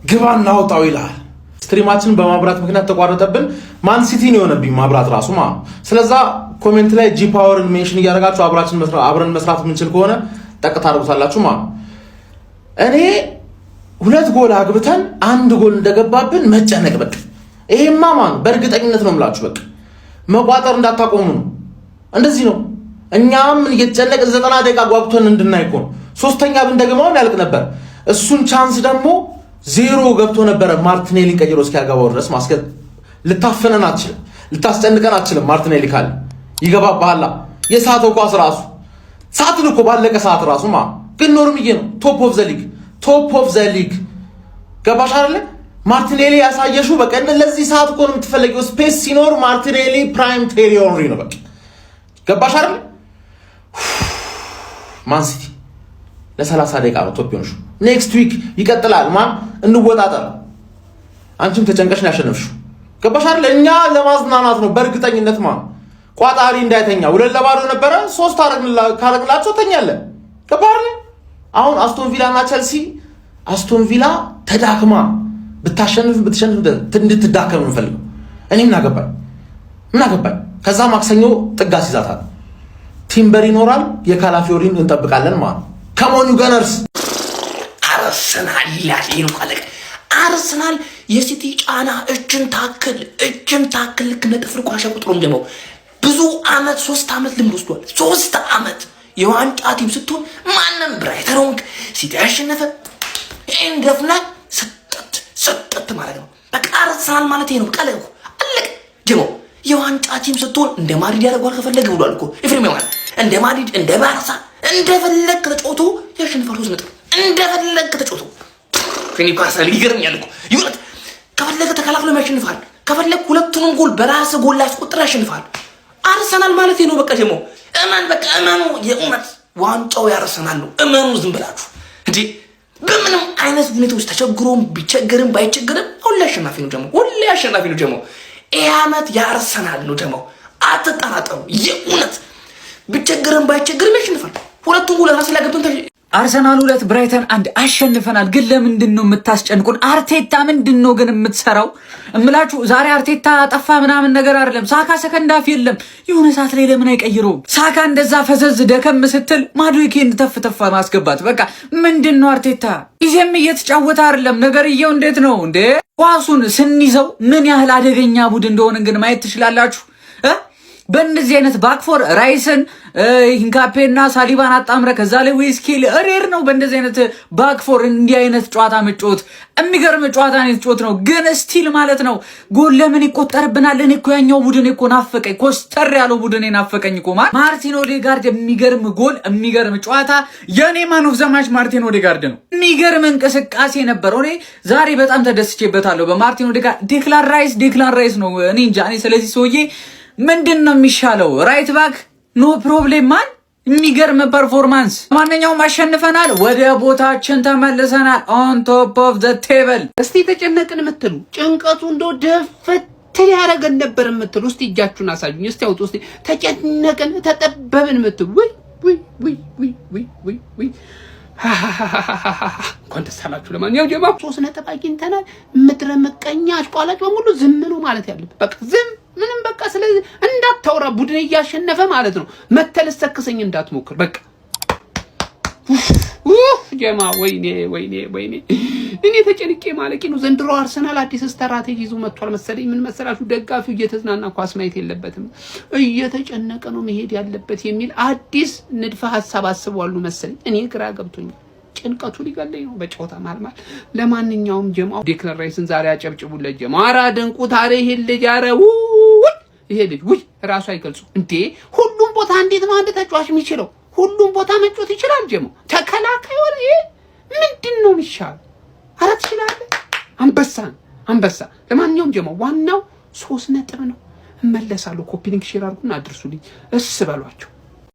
ግባ እናውጣው ይላል። Stream ኣችን በማብራት ምክንያት ተቋረጠብን። ማን ሲቲን የሆነብኝ ማብራት ራሱ ማለት ነው። ስለዛ comment ላይ G Power ን mention እያደረጋችሁ አብራችን አብረን መስራት የምንችል ከሆነ ጠቅ ታደርጉታላችሁ ማለት ነው። እኔ ሁለት ጎል አግብተን አንድ ጎል እንደገባብን መጨነቅ በቃ ይሄማ ማን በእርግጠኝነት ነው የምላችሁ። በቃ መቋጠር እንዳታቆሙ ነው። እንደዚህ ነው። እኛም እየተጨነቅን 90 ደቂቃ ጓጉተን እንድናይ እኮ ነው። ሶስተኛ ብንደግመውን ያልቅ ነበር። እሱን chance ደግሞ ዜሮ ገብቶ ነበረ ማርቲኔሊን ቀይሮ እስኪያገባው ድረስ ማስከ ልታፍነን አትችልም፣ ልታስጨንቀን አትችልም። ማርቲኔሊ ካለ ይገባባላ። የሳተው ኳስ ራሱ ሰዓትን እኮ ባለቀ ሰዓት ራሱ ማ ግን ኖርምዬ ነው። Top of the league፣ top of the league፣ ገባሽ አይደለ? ማርቲኔሊ ያሳየሹ በቃ ለዚህ ሰዓት እኮ ነው የምትፈለጊው። Space ሲኖር ማርቲኔሊ prime ቴሪ ኦንሪ ነው። በቃ ገባሽ አይደለ? ማን ሲቲ ለ30 ደቂቃ ነው top የሆንሽው። Next week ይቀጥላል። ማን እንወጣጠር። አንቺም ተጨንቀሽ ነው ያሸነፍሽው። ገባሽ አይደል? እኛ ለማዝናናት ነው በእርግጠኝነት ማን ቋጣሪ እንዳይተኛ 2-0 ነበረ። ሶስት ካረግላቸው ተኛለን። ገባህ አይደል? አሁን አስቶን ቪላ እና ቸልሲ፣ አስቶን ቪላ ተዳክማ ብታሸንፍ ብትሸንፍ እንድትዳከም እንፈልገው። እኔ ምን አገባኝ ምን አገባኝ። ከዛ ማክሰኞ ጥጋስ ይዛታል። ቲምበር ይኖራል። የካላፊዮሪን እንጠብቃለን ማለት ነው። Come on you Gunners። አርሰናል ይላል። ይህ ነው አለቀ። አርሰናል የሲቲ ጫና እጅን ታክል እጅን ታክል ልክ እንደ ጥፍር ቆሻሻ ቁጥሩም ደግሞ ብዙ አመት 3 አመት ልምድ ወስዷል። 3 አመት የዋንጫ team ስትሆን ማንም ብራይተን ሆንክ ሲቲ ያሸነፈ ይህን ሰጠት ሰጠት ማድረግ ነው። በቃ አርሰናል ማለት ይሄ ነው። በቃ አለቀ። ጀሞ የዋንጫ team ስትሆን እንደ ማድሪድ ያደርገዋል ከፈለገ ብሏል እኮ ኤፍሬም ዮሐንስ። እንደ ማድሪድ እንደ ባርሳ እንደፈለግ ተጫውቶ ያሸንፋል። 3 ነጥብ እንደፈለግ ተጫውቶ። እኔ እኮ አርሰናል ይገርምኛል እኮ ይሁነት። ከፈለገ ተከላክሎ ያሸንፋል። ከፈለግ ሁለቱንም ጎል በራስ ጎል ላይ አስቆጥሮ ያሸንፋል። አርሰናል ማለት ነው። በቃ ደግሞ እመን፣ በቃ እመኑ። የእውነት ዋንጫው ያርሰናል ነው። እመኑ ዝም ብላችሁ እንዴ። በምንም አይነት ሁኔታ ውስጥ ተቸግሮም ቢቸገርም ባይቸገርም ሁሌ አሸናፊ ነው። ደግሞ ሁሌ አሸናፊ ነው። ደግሞ ይህ ዓመት ያርሰናል ነው። ደግሞ አትጠራጠሩ። የእውነት ቢቸገርም ባይቸገርም ያሸንፋል። ሁለቱም ጎል ራስ ላይ ገብቶን አርሰናል 2 ብራይተን 1 አሸንፈናል። ግን ለምንድን ነው የምታስጨንቁን? አርቴታ ምንድን ነው ግን የምትሰራው? እምላችሁ ዛሬ አርቴታ ጠፋ ምናምን ነገር አይደለም። ሳካ second half የለም። የሆነ ሰዓት ላይ ለምን አይቀይረውም? ሳካ እንደዛ ፈዘዝ ደከም ስትል ማዱዌኬን ተፍ ተፍ ማስገባት። በቃ ምንድን ነው አርቴታ ጊዜም እየተጫወተ አይደለም። ነገርየው እንዴት ነው እንዴ? ኳሱን ስንይዘው ምን ያህል አደገኛ ቡድን እንደሆነ ግን ማየት ትችላላችሁ። በእነዚህ አይነት back four ራይስን ሂንካፔና ሳሊባን አጣምረ ከዛ ላይ ዌስኬል rare ነው። በእንደዚህ አይነት back four እንዲህ አይነት ጨዋታ መጫወት የሚገርም ጨዋታ ነው የተጫወት ነው። ግን still ማለት ነው ጎል ለምን ይቆጠርብናል? እኔ እኮ ያኛው ቡድን እኮ ናፈቀኝ፣ ኮስተር ያለው ቡድን ናፈቀኝ እኮ። ማርቲን ኦዴጋርድ የሚገርም ጎል፣ የሚገርም ጨዋታ። የኔ man of the match ማርቲን ኦዴጋርድ ነው። የሚገርም እንቅስቃሴ ነበር። እኔ ዛሬ በጣም ተደስቼበታለሁ በማርቲን ኦዴጋርድ። ዴክላን ራይስ ዴክላን ራይስ ነው። እኔ እንጃ። እኔ ስለዚህ ሰውዬ ምንድን ነው የሚሻለው? Right back no problem man፣ የሚገርም performance። ማንኛውም አሸንፈናል፣ ወደ ቦታችን ተመልሰናል። On top of the table። እስቲ ተጨነቅን የምትሉ፣ ጭንቀቱ እንደው ደፈት ያደረገን ነበር የምትሉ እስቲ እጃችሁን አሳዩኝ። እስቲ አውጡ። እስቲ ተጨነቅን ተጠበብን የምትሉ፣ ውይ ውይ ውይ ውይ ውይ ውይ ውይ፣ እንኳን ደስ አላችሁ። ለማንኛውም ጀማ 3 ነጥብ አግኝተናል። ምድረ ምቀኛ አሽቋላጭ በሙሉ ዝም ነው ማለት ያለብን። በቃ ዝም፣ ምንም በቃ ስለዚህ እንዳታወራ፣ ቡድን እያሸነፈ ማለት ነው። መተህ ሰክሰኝ እንዳትሞክር በቃ። ጀማ ወይኔ ወይኔ ወይኔ፣ እኔ ተጨንቄ ማለቄ ነው። ዘንድሮ አርሰናል አዲስ ስትራቴጂ ይዞ መጥቷል መሰለኝ። ምን መሰላችሁ? ደጋፊው እየተዝናና ኳስ ማየት የለበትም፣ እየተጨነቀ ነው መሄድ ያለበት የሚል አዲስ ንድፈ ሀሳብ አስበዋሉ መሰለኝ። እኔ ግራ ገብቶኛል። ጭንቀቱ ሊገለኝ ነው በጨዋታ መሀል መሀል። ለማንኛውም ጀማው ዴክላን ራይስን ዛሬ አጨብጭቡለት። ጀማው ኧረ አድንቁት! ኧረ ይሄ ልጅ ኧረ ውይ ይሄ ልጅ ውይ ራሱ አይገልጹ እንዴ! ሁሉም ቦታ እንዴት ነው አንድ ተጫዋች የሚችለው? ሁሉም ቦታ መጫወት ይችላል። ጀማው ተከላካይ ሆነ ይሄ ምንድን ነው የሚሻለው? ኧረ ትችላለህ። አንበሳ አንበሳ። ለማንኛውም ጀማው ዋናው 3 ነጥብ ነው። እመለሳለሁ። Copy link share አድርጉና አድርሱልኝ። እስ በሏቸው።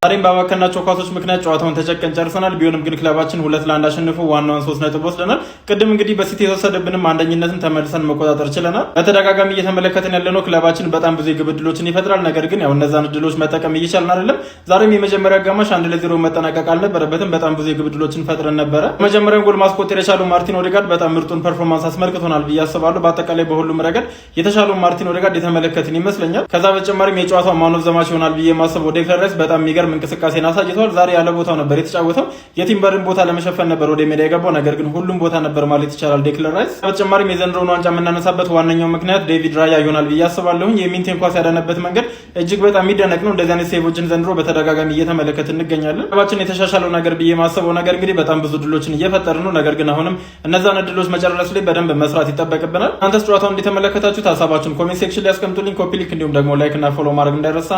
ዛሬም ባባከናቸው ኳሶች ምክንያት ጨዋታውን ተጨንቀን ጨርሰናል። ቢሆንም ግን ክለባችን 2-1 አሸንፎ ዋናውን 3 ነጥብ ወስደናል። ቅድም እንግዲህ በሲቲ የተወሰደብንም አንደኝነትን ተመልሰን መቆጣጠር ችለናል። በተደጋጋሚ እየተመለከትን ያለነው ክለባችን በጣም ብዙ የግብ ዕድሎችን ይፈጥራል። ነገር ግን ያው እነዛን ዕድሎች መጠቀም እየቻልን አይደለም። ዛሬም የመጀመሪያ አጋማሽ 1-0 መጠናቀቅ አልነበረበትም። በጣም ብዙ የግብ ዕድሎችን ፈጥረን ነበረ። መጀመሪያውን ጎል ማስቆጠር የቻለው ማርቲን ኦዴጋርድ በጣም ምርጡን performance አስመልክቶናል ብዬ አስባለሁ። በአጠቃላይ በሁሉም ረገድ የተሻለው ማርቲን ኦዴጋርድ የተመለከትን ይመስለኛል። ከዛ በተጨማሪም የጨዋታው man of the match ይሆናል ብዬ የማስበው ዴክላን ራይስ በጣም የሚገርም እንቅስቃሴን አሳይቷል። ዛሬ ያለ ቦታው ነበር የተጫወተው። የቲምበርን ቦታ ለመሸፈን ነበር ወደ ሜዳ የገባው። ነገር ግን ሁሉም ቦታ ነበር ማለት ይቻላል ዴክላን ራይስ። በተጨማሪም የዘንድሮውን ዋንጫ የምናነሳበት ዋነኛው ምክንያት ዴቪድ ራያ ይሆናል ብዬ አስባለሁኝ። የሚንቴን ኳስ ያዳነበት መንገድ እጅግ በጣም የሚደነቅ ነው። እንደዚህ አይነት save ኦችን ዘንድሮ በተደጋጋሚ እየተመለከትን እንገኛለን። ክለባችን የተሻሻለው ነገር ብዬ የማስበው ነገር እንግዲህ በጣም ብዙ ድሎችን እየፈጠርን ነው። ነገር ግን አሁንም እነዛን እድሎች መጨረስ ላይ በደንብ መስራት ይጠበቅብናል። እናንተስ ጨዋታውን እንደተመለከታችሁት ሀሳባችሁን comment section ላይ ያስቀምጡልኝ። Copy link እንዲሁም ደግሞ like እና follow ማድረግ እንዳይረሳ።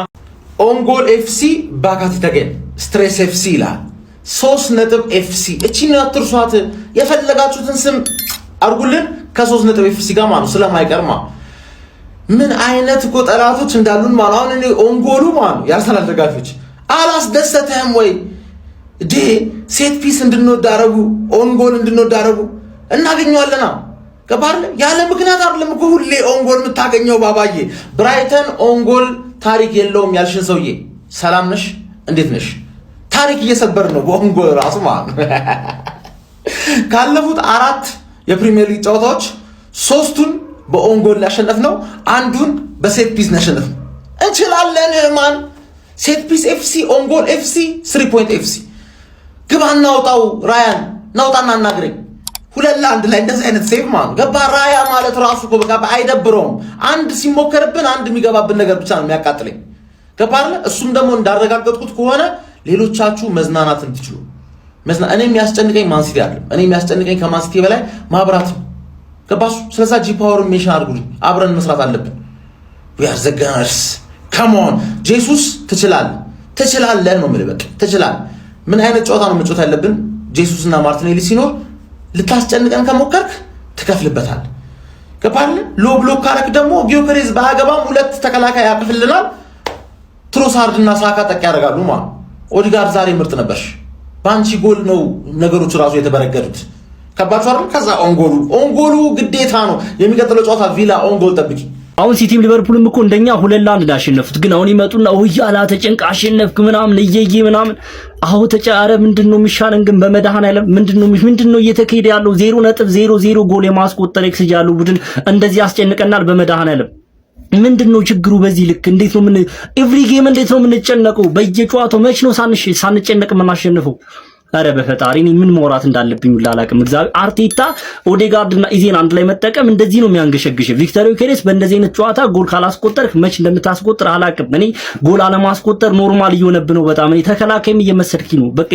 Own goal FC back at it again፣ stress FC ይላል። 3 ነጥብ FC እቺን አትርሷት። የፈለጋችሁትን ስም አድርጉልን ከ3 ነጥብ FC ጋር ማለት ስለማይቀርማ ምን አይነት እኮ ጠላቶች እንዳሉን ማለት አሁን እኔ own goal ኡ ማለት የአርሰናል ደጋፊዎች አላስደሰተህም ወይ? ዴ set piece እንድንወድ አረጉ፣ own goal እንድንወድ አረጉ። እናገኘዋለና ገባህ? ያለ ምክንያት አይደለም እኮ ሁሌ own goal የምታገኘው ባባዬ። ብራይተን own goal ታሪክ የለውም ያልሽን ሰውዬ ሰላም ነሽ? እንዴት ነሽ? ታሪክ እየሰበር ነው በ own goal ራሱ ማለት ነው። ካለፉት አራት የፕሪሚየር ሊግ ጨዋታዎች ሶስቱን በ own goal ያሸነፍነው፣ አንዱን በ set piece ነው ያሸነፍነው። እንችላለን man። Set piece FC፣ own goal FC፣ three point FC። ግባ እናውጣው፣ ራያን ናውጣና አናግረኝ። 2-1 ላይ እንደዚህ አይነት save ማለት ገባ። ራያ ማለት ራሱ እኮ በቃ አይደብረውም። አንድ ሲሞከርብን አንድ የሚገባብን ነገር ብቻ ነው የሚያቃጥለኝ። ገባ አይደለ? እሱም ደግሞ እንዳረጋገጥኩት ከሆነ ሌሎቻችሁ መዝናናት እንትችሉ እኔ የሚያስጨንቀኝ ማንሲቲ አይደለም። እኔ የሚያስጨንቀኝ ከማንሲቲ በላይ ማብራት ነው። ገባችሁ? ስለዛ G Power mention አድርጉልኝ። አብረን መስራት አለብን። We are the Gunners, come on። ጄሱስ ትችላለህ፣ ትችላለህ ነው የምልህ። በቃ ትችላለህ። ምን አይነት ጨዋታ ነው መጫወት ያለብን? ጄሱስ እና ማርቲኔሊ ሲኖር ልታስጨንቀን ከሞከርክ ትከፍልበታል። ገባህ? Low block ካረክ ደግሞ ጊዮከሬዝ ባያገባም ሁለት ተከላካይ ያቅፍልናል። ትሮሳርድ እና ሳካ ጠቅ ያደርጋሉ ማለት። ኦዲጋርድ ዛሬ ምርጥ ነበርሽ። በአንቺ ጎል ነው ነገሮች ራሱ የተበረገዱት። ከባችሁ አይደል? ከዛ ኦንጎሉ ኦንጎሉ ግዴታ ነው። የሚቀጥለው ጨዋታ ቪላ own goal ጠብቂ። አሁን ሲቲም ሊቨርፑልም እኮ እንደኛ 2-1 ያሸነፉት፣ ግን አሁን ይመጡና እያላ ተጨንቅ አሸነፍክ ምናምን እየዬ ምናምን አሁ ተጫረ። ምንድነው የሚሻለን ግን? በመድኃኔዓለም ምንድነው እየተካሄደ ያለው? 0.00 ጎል የማስቆጠር ኤክስጂ ያለው ቡድን እንደዚህ ያስጨንቀናል። በመድኃኔዓለም ምንድነው ችግሩ? በዚህ ልክ እንዴት ነው ምን every game እንዴት ነው የምንጨነቀው? በየጨዋታው መች ነው ሳንጨነቅ የምናሸንፈው? አረ በፈጣሪ እኔ ምን ማውራት እንዳለብኝ ሁላ አላውቅም። እግዚአብሔር አርቴታ ኦዴጋርድ እና ኢዜን አንድ ላይ መጠቀም እንደዚህ ነው የሚያንገሸግሽ። ቪክተር ዮኬሬስ በእንደዚህ አይነት ጨዋታ ጎል ካላስቆጠርክ መች እንደምታስቆጥር አላውቅም። እኔ ጎል አለማስቆጠር normal እየሆነብህ ነው በጣም። እኔ ተከላካይም እየመሰልኪ ነው። በቃ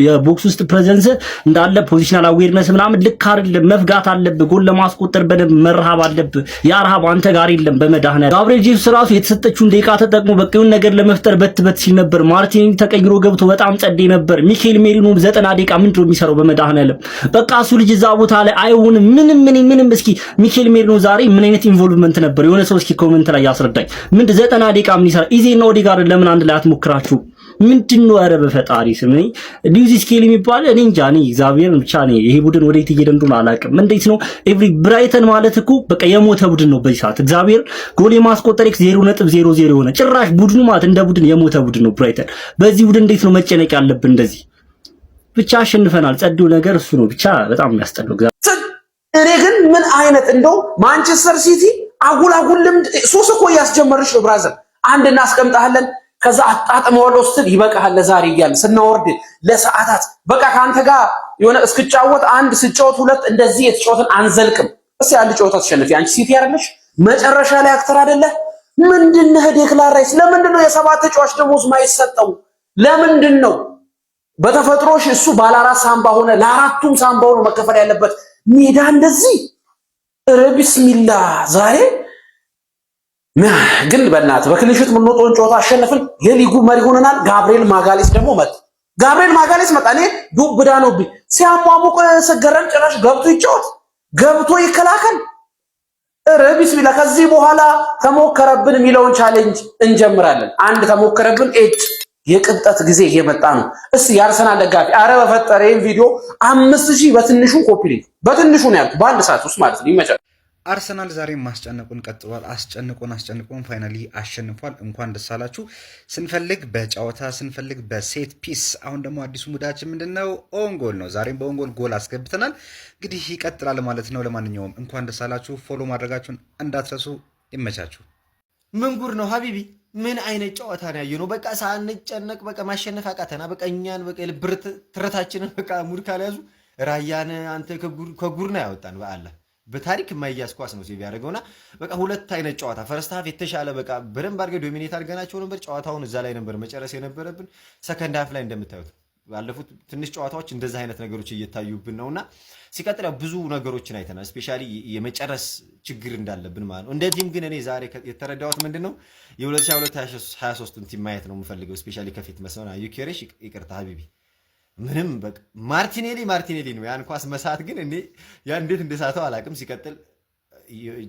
የ box ውስጥ presence እንዳለ positional awareness ምናምን ልክ አይደለም። መፍጋት አለብህ። ጎል ለማስቆጠር በደንብ መርሃብ አለብህ። ያ ረሃብ አንተ ጋር የለም። በመድኃኒዓለም ጋብርኤል ጄሱስ ራሱ የተሰጠችውን ደቂቃ ተጠቅሞ በቃ የሆነ ነገር ለመፍጠር በት በት ሲል ነበር። ማርቲኔሊ ተቀይሮ ገብቶ በጣም ጸዴ ነበር። ሚኬል ሜሪኖ 90 ደቂቃ ምንድን ነው የሚሰራው? በመድኃኒዓለም በቃ እሱ ልጅ እዛ ቦታ ላይ አይሆንም። ምንም ምንም ምንም። እስኪ ሚኬል ሜሪኖ ዛሬ ምን አይነት involvement ነበር? የሆነ ሰው እስኪ comment ላይ ያስረዳኝ። ምን 90 ደቂቃ ምን ይሰራ? ኢዜና ኦዴጋርድ ለምን አንድ ላይ አትሞክራችሁ? ምንድን ነው? ኧረ በፈጣሪ ስም እኔ ሉዊስ ስኬሊ የሚባል እኔ እንጃ። እኔ እግዚአብሔርን ብቻ እኔ ይሄ ቡድን ወዴት እየሄደ እንደሆነ አላውቅም። እንዴት ነው every ብራይተን ማለት እኮ በቃ የሞተ ቡድን ነው በዚህ ሰዓት። እግዚአብሔር ጎል የማስቆጠር ኤክስ 0.00 የሆነ ጭራሽ ቡድኑ ማለት እንደ ቡድን የሞተ ቡድን ነው ብራይተን። በዚህ ቡድን እንዴት ነው መጨነቅ ያለብን? እንደዚህ ብቻ አሸንፈናል። ጸዴው ነገር እሱ ነው። ብቻ በጣም የሚያስጠላው። እኔ ግን ምን አይነት እንደው ማንቸስተር ሲቲ አጉል አጉል ልምድ ሱስ እኮ እያስጀመረች ነው brother። አንድ እናስቀምጣለን ከዛ አጣጥመዋለሁ ስትል ይበቃሃል ለዛሬ እያልን ስናወርድ ለሰዓታት በቃ ከአንተ ጋር የሆነ እስክጫወት አንድ ስጫወት ሁለት እንደዚህ የተጫወትን አንዘልቅም። እስኪ አንድ ጨዋታ ተሸነፊ። አንቺ ሲቲ አይደለሽ መጨረሻ ላይ actor አይደለ? ምንድነህ ዴክላን ራይስ? ለምንድን ነው የሰባት ተጫዋች ደሞዝ ማይሰጠው? ለምንድን ነው በተፈጥሮሽ እሱ ባለ አራት ሳምባ ሆነ ለአራቱም ሳምባ ሆኖ መከፈል ያለበት ሜዳ እንደዚህ? ኧረ ቢስሚላ ዛሬ ግን በእናትህ በ clean sheet የምንወጣውን ጨዋታ አሸነፍን። የሊጉ መሪ ሆነናል። ጋብሪኤል ማጋሌስ ደግሞ መጣ። ጋብሪኤል ማጋሌስ መጣ። እኔ ዱብ እዳ ነውብኝ ሲያሟሙቅ ስገረም ጭራሽ ገብቶ ይጫወት ገብቶ ይከላከል። ኧረ ቢስሚላ ከዚህ በኋላ ተሞከረብን የሚለውን challenge እንጀምራለን። አንድ ተሞከረብን ኤጭ የቅብጠት ጊዜ እየመጣ ነው። እስቲ የአርሰናል ደጋፊ አረ በፈጠረ ይህን ቪዲዮ 5,000 በትንሹ copy link፣ በትንሹ ነው ያልኩት፣ በአንድ ሰዓት ውስጥ ማለት ነው። ይመቻል። አርሰናል ዛሬም ማስጨነቁን ቀጥሏል። አስጨንቆን አስጨንቆን finally አሸንፏል። እንኳን ደስ አላችሁ። ስንፈልግ በጨዋታ፣ ስንፈልግ በ set piece። አሁን ደግሞ አዲሱ ሙዳችን ምንድን ነው? Own goal ነው። ዛሬም በ own goal ጎል አስገብተናል። እንግዲህ ይቀጥላል ማለት ነው። ለማንኛውም እንኳን ደስ አላችሁ። Follow ማድረጋችሁን እንዳትረሱ። ይመቻችሁ። ምን ጉድ ነው ሀቢቢ? ምን አይነት ጨዋታ ነው ያየነው? በቃ ሳንጨነቅ በቃ ማሸነፍ አቃተና በቃ እኛን በቃ የልብ ትረታችንን በቃ ሙድ ካልያዙ ራያን አንተ ከጉር ነው ያወጣን። በአላህ በታሪክ የማይያዝ ኳስ ነው save ያደረገውና በቃ ሁለት አይነት ጨዋታ፣ first half የተሻለ በቃ በደንብ አድርገን dominate አድርገናቸው ነበር። ጨዋታውን እዛ ላይ ነበር መጨረስ የነበረብን። Second half ላይ እንደምታዩት ባለፉት ትንሽ ጨዋታዎች እንደዛ አይነት ነገሮች እየታዩብን ነውና ሲቀጥል ያው ብዙ ነገሮችን አይተናል። Especially የመጨረስ ችግር እንዳለብን ማለት ነው። እንደ team ግን እኔ ዛሬ የተረዳሁት ምንድን ነው፣ የ2022/23 team ማየት ነው የምፈልገው። Especially ከፊት መስመር ዮኬሬሽ፣ ይቅርታ ሀቢቢ፣ ምንም በቃ ማርቲኔሊ ማርቲኔሊ ነው። ያን ኳስ መሳት ግን እኔ ያ እንዴት እንደሳተው አላውቅም። ሲቀጥል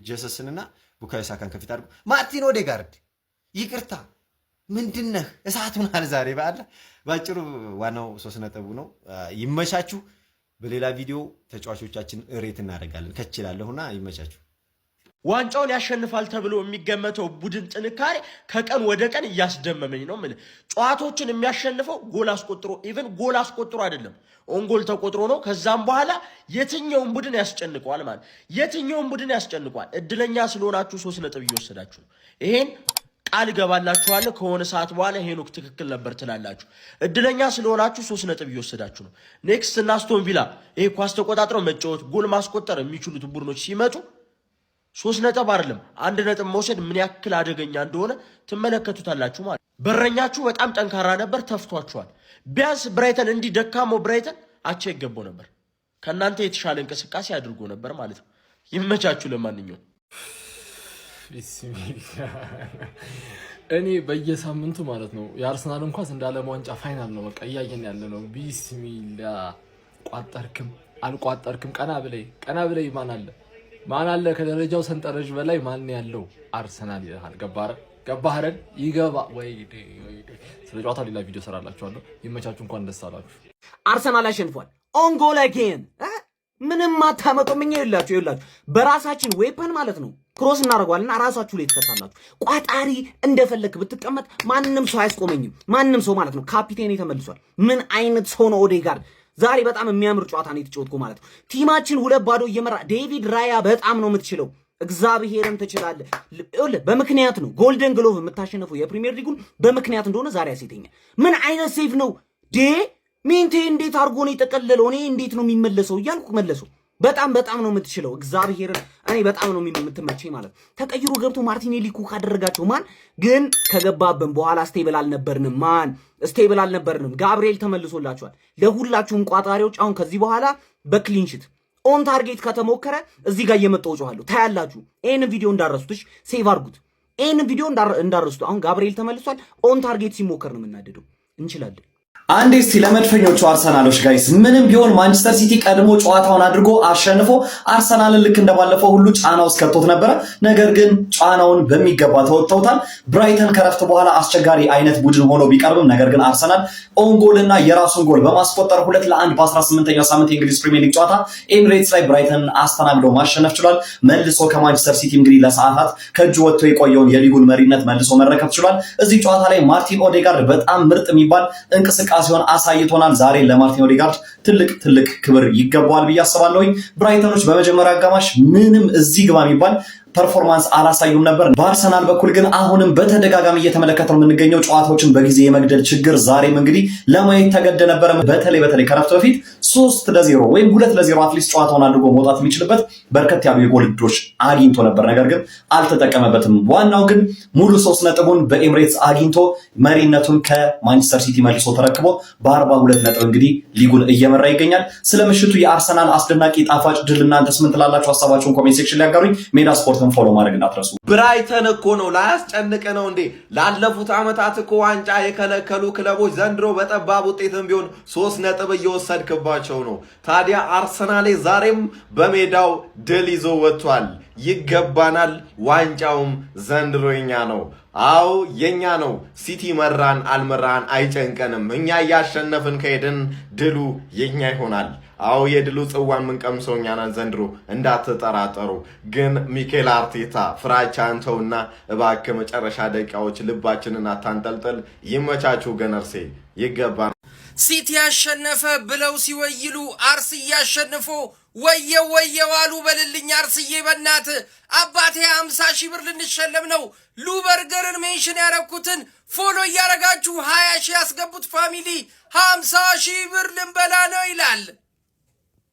ጀሰስንና ቡካዮ ሳካን ከፊት አድርጎ ማርቲን ኦዴጋርድ፣ ይቅርታ፣ ምንድነህ? እሳት ሆናል ዛሬ በአለ። ባጭሩ ዋናው 3 ነጥቡ ነው። ይመቻችሁ። በሌላ ቪዲዮ ተጫዋቾቻችን rate እናደርጋለን። ከችላለሁና ይመቻችሁ። ዋንጫውን ያሸንፋል ተብሎ የሚገመተው ቡድን ጥንካሬ ከቀን ወደ ቀን እያስደመመኝ ነው የምልህ። ጨዋታዎችን የሚያሸንፈው ጎል አስቆጥሮ፣ even ጎል አስቆጥሮ አይደለም፣ own goal ተቆጥሮ ነው። ከዛም በኋላ የትኛውን ቡድን ያስጨንቀዋል ማለት የትኛውን ቡድን ያስጨንቀዋል። እድለኛ ስለሆናችሁ 3 ነጥብ እየወሰዳችሁ ነው። ይሄን ቃል እገባላችኋለሁ። ከሆነ ሰዓት በኋላ ሄኖክ ትክክል ነበር ትላላችሁ። እድለኛ ስለሆናችሁ 3 ነጥብ እየወሰዳችሁ ነው። Next እና አስቶን ቪላ ይሄ ኳስ ተቆጣጥረው መጫወት፣ ጎል ማስቆጠር የሚችሉት ቡድኖች ሲመጡ 3 ነጥብ አይደለም 1 ነጥብ መውሰድ ምን ያክል አደገኛ እንደሆነ ትመለከቱታላችሁ። ማለት በረኛችሁ በጣም ጠንካራ ነበር፣ ተፍቷችኋል። ቢያንስ ብራይተን እንዲህ ደካማው ብራይተን አቻ ይገባው ነበር። ከእናንተ የተሻለ እንቅስቃሴ አድርጎ ነበር ማለት ነው። ይመቻችሁ። ለማንኛውም ቢስሚላ፣ እኔ በየሳምንቱ ማለት ነው የአርሰናልን ኳስ እንደ ዓለም ዋንጫ final ነው በቃ እያየን ያለ ነው። ቢስሚላ፣ ቋጠርክም አልቋጠርክም ቀና ብለይ ቀና ብለይ፣ ማን አለ፣ ማን አለ፣ ከደረጃው ሰንጠረዥ በላይ ማን ያለው አርሰናል ይልሃል። ገባህ ገባህ አይደል? ይገባ ወይ? ስለ ጨዋታው ሌላ ቪዲዮ ሰራላችኋለሁ። ይመቻችሁ። እንኳን ደስ አላችሁ። አርሰናል አሸንፏል። Own goal again፣ ምንም አታመጡም። እኛ ይላችሁ ይላችሁ በራሳችን weapon ማለት ነው cross እናደርገዋልና ራሳችሁ ላይ ትከታላችሁ። ቋጣሪ እንደፈለክ ብትቀመጥ ማንም ሰው አያስቆመኝም። ማንም ሰው ማለት ነው። ካፒቴን ተመልሷል። ምን አይነት ሰው ነው ኦዴጋርድ? ዛሬ በጣም የሚያምር ጨዋታ ነው የተጫወትኩ ማለት ነው። Team ኣችን 2-0 እየመራ ዴቪድ ራያ በጣም ነው የምትችለው። እግዚአብሔርን ትችላለህ። ይኸውልህ በምክንያት ነው Golden Glove የምታሸንፈው፣ የፕሪሚየር ሊጉን በምክንያት እንደሆነ ዛሬ ያሴተኛል። ምን አይነት save ነው ዴ ሚንቴ! እንዴት አድርጎ ነው የጠቀለለው? እኔ እንዴት ነው የሚመለሰው እያልኩ መለሰው። በጣም በጣም ነው የምትችለው። እግዚአብሔርን እኔ በጣም ነው የምትመቸኝ ማለት ነው። ተቀይሮ ገብቶ ማርቲኔሊ cook አደረጋቸው። ማን ግን ከገባብን በኋላ stable አልነበርንም። ማን stable አልነበርንም። ጋብርኤል ተመልሶላችኋል። ለሁላችሁም ቋጣሪዎች አሁን ከዚህ በኋላ በ clean sheet on target ከተሞከረ እዚህ ጋር እየመጣሁ እጮኻለሁ። ታያላችሁ። ይህንን ቪዲዮ እንዳረሱት፣ እሺ፣ save አድርጉት። ይህንን ቪዲዮ እንዳረሱት። አሁን ጋብርኤል ተመልሷል። On target ሲሞከር ነው የምናደደው። እንችላለን። አንዴ እስቲ ለመድፈኞቹ አርሰናሎች guys፣ ምንም ቢሆን ማንቸስተር ሲቲ ቀድሞ ጨዋታውን አድርጎ አሸንፎ አርሰናልን ልክ እንደባለፈው ሁሉ ጫና ውስጥ ከቶት ነበረ። ነገር ግን ጫናውን በሚገባ ተወጥተውታል። ብራይተን ከረፍት በኋላ አስቸጋሪ አይነት ቡድን ሆኖ ቢቀርብም ነገር ግን አርሰናል own goal እና የራሱን ጎል በማስቆጠር 2-1 በ18ኛው ሳምንት የእንግሊዝ ፕሪሚየር ሊግ ጨዋታ ኤሚሬትስ ላይ ብራይተንን አስተናግዶ ማሸነፍ ችሏል። መልሶ ከማንቸስተር ሲቲ እንግዲህ ለሰዓታት ከእጁ ወጥቶ የቆየውን የሊጉን መሪነት መልሶ መረከብ ችሏል። እዚህ ጨዋታ ላይ ማርቲን ኦዴጋርድ በጣም ምርጥ የሚባል እንቅስቃሴውን አሳይቶናል። ዛሬ ለማርቲን ኦዴጋርድ ትልቅ ትልቅ ክብር ይገባዋል ብዬ አስባለሁኝ። ብራይተኖች በመጀመሪያ አጋማሽ ምንም እዚህ ግባ የሚባል performance አላሳዩም ነበር። በአርሰናል በኩል ግን አሁንም በተደጋጋሚ እየተመለከተ ነው የምንገኘው ጨዋታዎችን በጊዜ የመግደል ችግር ዛሬም እንግዲህ ለማየት ተገደ ነበረ። በተለይ በተለይ ከረፍት በፊት 3-0 ወይም 2-0 at least ጨዋታውን አድርጎ መውጣት የሚችልበት በርከት ያሉ የጎል እድሎች አግኝቶ ነበር፣ ነገር ግን አልተጠቀመበትም። ዋናው ግን ሙሉ 3 ነጥቡን በኤምሬትስ አግኝቶ መሪነቱን ከማንቸስተር ሲቲ መልሶ ተረክቦ በ42 ነጥብ እንግዲህ ሊጉን እየመራ ይገኛል። ስለ ምሽቱ የአርሰናል አስደናቂ ጣፋጭ ድል እናንተስ ምን ትላላችሁ? ሀሳባችሁን comment section ላይ ያጋሩኝ። ሜዳ ስፖርት ስፖርትን follow ማድረግ እንዳትረሱ። ብራይተን እኮ ነው ላያስጨንቅ ነው እንዴ? ላለፉት ዓመታት እኮ ዋንጫ የከለከሉ ክለቦች ዘንድሮ በጠባብ ውጤትም ቢሆን 3 ነጥብ እየወሰድክባቸው ነው። ታዲያ አርሰናሌ ዛሬም በሜዳው ድል ይዞ ወጥቷል። ይገባናል። ዋንጫውም ዘንድሮ የኛ ነው። አዎ የኛ ነው። ሲቲ መራን አልመራን አይጨንቀንም። እኛ እያሸነፍን ከሄድን ድሉ የኛ ይሆናል። አዎ የድሉ ጽዋ የምንቀምሰው እኛ ነን ዘንድሮ እንዳትጠራጠሩ። ግን ሚኬል አርቴታ ፍራቻህን ተውና እባክህ መጨረሻ ደቂቃዎች ልባችንን አታንጠልጥል። ይመቻችሁ ገነርሴ፣ ይገባል። ሲቲ ያሸነፈ ብለው ሲወይሉ አርስዬ አሸንፎ ወየው ወየው አሉ። በልልኝ አርስዬ በናት አባቴ 50,000 ብር ልንሸለም ነው። ሉበርገርን mention ያረኩትን follow እያረጋችሁ 20,000 ያስገቡት family 50,000 ብር ልንበላ ነው ይላል።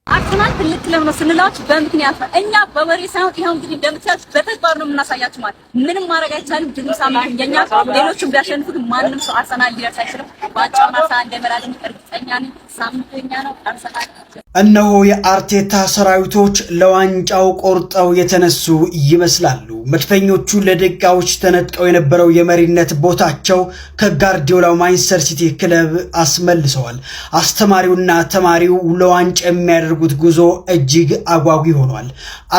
አርሰናል ትልቅ ክለብ ነው ስንላችሁ በምክንያት ነው። እኛ በወሬ ሳይሆን ይኸው እንግዲህ እንደምታዩት በተግባር ነው የምናሳያችሁ። ማለት ምንም ማድረግ አይቻልም። ድሉ ሳምንት የኛ፣ ሌሎቹም ቢያሸንፉ ግን ማንም ሰው አርሰናል ሊደርስ አይችልም። ዋንጫውን አርሰናል እንደሚበላልን እርግጠኛ ነኝ። ሳምንቱ የኛ ነው። አርሰናል እነሆ የአርቴታ ሰራዊቶች ለዋንጫው ቆርጠው የተነሱ ይመስላሉ። መድፈኞቹ ለደቂቃዎች ተነጥቀው የነበረው የመሪነት ቦታቸው ከጋርዲዮላው ማንቸስተር ሲቲ ክለብ አስመልሰዋል። አስተማሪውና ተማሪው ለዋንጫ የሚያደርጉት ጉዞ እጅግ አጓጊ ሆኗል።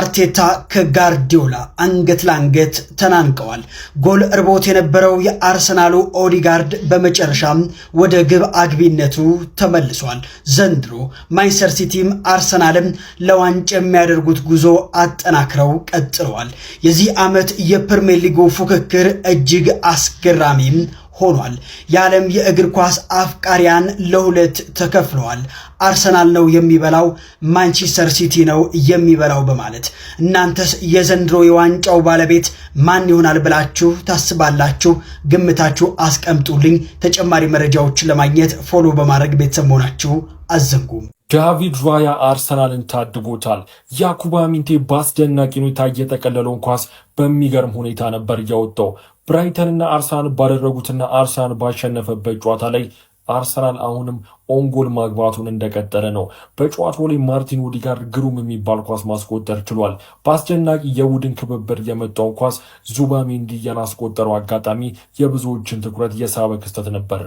አርቴታ ከጋርዲዮላ አንገት ለአንገት ተናንቀዋል። ጎል እርቦት የነበረው የአርሰናሉ ኦዲጋርድ በመጨረሻም ወደ ግብ አግቢነቱ ተመልሷል። ዘንድሮ ማንቸስተር ሲቲም አርሰናልም ለዋንጫ የሚያደርጉት ጉዞ አጠናክረው ቀጥለዋል። የዚህ ዓመት የፕሪሚየር ሊጉ ፉክክር እጅግ አስገራሚም ሆኗል። የዓለም የእግር ኳስ አፍቃሪያን ለሁለት ተከፍለዋል። አርሰናል ነው የሚበላው፣ ማንቸስተር ሲቲ ነው የሚበላው በማለት። እናንተስ የዘንድሮ የዋንጫው ባለቤት ማን ይሆናል ብላችሁ ታስባላችሁ? ግምታችሁ አስቀምጡልኝ። ተጨማሪ መረጃዎችን ለማግኘት follow በማድረግ ቤተሰብ መሆናችሁ አትዘንጉም። ዳቪድ ራያ አርሰናልን ታድጎታል። ያኩባ ሚንቴ በአስደናቂ ሁኔታ እየጠቀለለውን ኳስ በሚገርም ሁኔታ ነበር እያወጣው። ብራይተንና አርሰናል ባደረጉትና አርሰናል ባሸነፈበት ጨዋታ ላይ አርሰናል አሁንም own goal ማግባቱን እንደቀጠለ ነው። በጨዋታው ላይ ማርቲን ኦዲጋርድ ግሩም የሚባል ኳስ ማስቆጠር ችሏል። በአስደናቂ የቡድን ክብብር የመጣውን ኳስ ዙባሜንዲ ያስቆጠረው አጋጣሚ የብዙዎችን ትኩረት የሳበ ክስተት ነበር።